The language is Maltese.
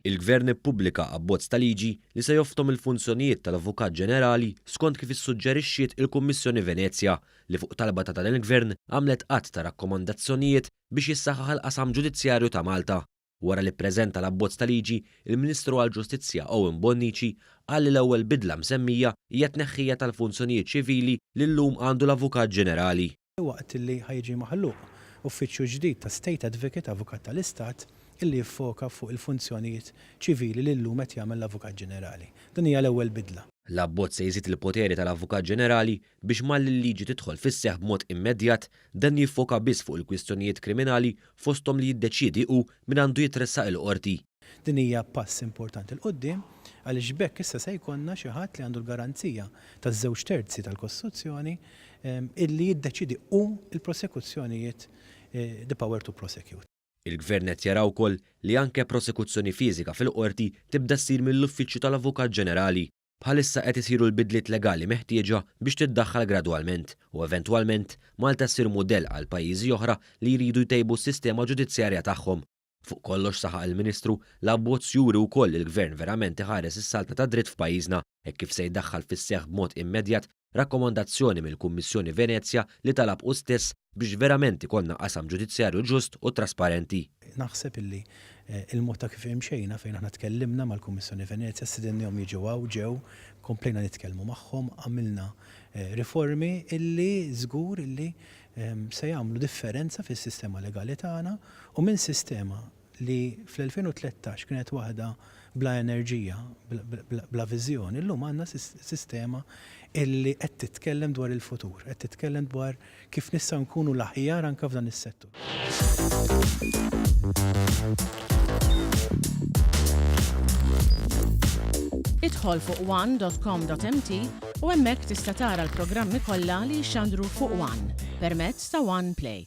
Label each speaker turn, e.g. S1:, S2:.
S1: Il-Gvern ippubblika abbozz ta' liġi li se joftom il-funzjonijiet tal-Avukat Ġenerali skont kif issuġġerixxiet il-Kummissjoni Venezja li fuq talba ta' dan il-Gvern għamlet għadd ta' rakkomandazzjonijiet biex jissaħħaħ il-qasam ġudizzjarju ta' Malta. Wara li ppreżenta l-abbozz ta' liġi, il-Ministru għall-Ġustizzja Owen Bonnici qal li l-ewwel bidla msemmija hija t-tneħħija tal-funzjonijiet ċivili li llum għandu l-Avukat Ġenerali.
S2: Waqt li ħa jiġi maħluq uffiċċju ġdid ta' State Advocate, Avukat tal-Istat, illi jiffoka fuq il-funzjonijiet ċivili li llum qed jagħmel l-Avukat Ġenerali. Din hija l-ewwel bidla.
S1: L-abbozz se jżid il-poteri tal-Avukat Ġenerali biex malli l-liġi tidħol fis-seħħ b'mod immedjat, dan jiffoka biss fuq il-kwistjonijiet kriminali fosthom li jiddeċiedi hu min għandu jitressaq il-Qorti.
S2: Din hija pass importanti 'l quddiem għaliex b'hekk issa se jkollna xi ħadd li għandu l-garanzija taż-żewġ terzi tal-Kostituzzjoni illi jiddeċiedi hu l-prosekuzzjonijiet, the power to prosecute.
S1: Il-Gvern qed jara wkoll li anke prosekuzzjoni fiżika fil-Qorti tibda ssir mill-Uffiċċju tal-Avukat Ġenerali. Bħalissa qed isiru l-bidliet legali meħtieġa biex tiddaħħal gradwalment u eventwalment Malta ssir mudell għal pajjiżi oħra li jridu jtejbu s-sistema ġudizzjarja tagħhom. Fuq kollox, saħaq il-Ministru, l-abbozz juri wkoll li l-Gvern verament iħares is-saltna tad-dritt f'pajjiżna hekk kif se jdaħħal fis-seħħ b'mod immedjat rakkomandazzjoni mill-Kummissjoni Venezja li talab hu stess biex verament ikollna qasam ġudizzjarju ġust u trasparenti.
S2: Naħseb illi il-mod ta' kif imxejna fejn aħna tkellimna mal-Kummissjoni Venezja, stidennihom jiġu hawn, ġew, komplejna nitkellmu magħhom, għamilna riformi illi żgur illi se jagħmlu differenza fis-sistema legali tagħna u minn sistema li fl-2013 kienet waħda bla enerġija, bla viżjoni, illum għandna sistema illi qed titkellem dwar il-futur, qed titkellem dwar kif nistgħu nkunu l-aħjar anke f'dan is-settur.
S3: Idħol fuq one.com.mt u hemmhekk tista' tara l-programmi kollha li jixxandru fuq One permezz ta' One Play.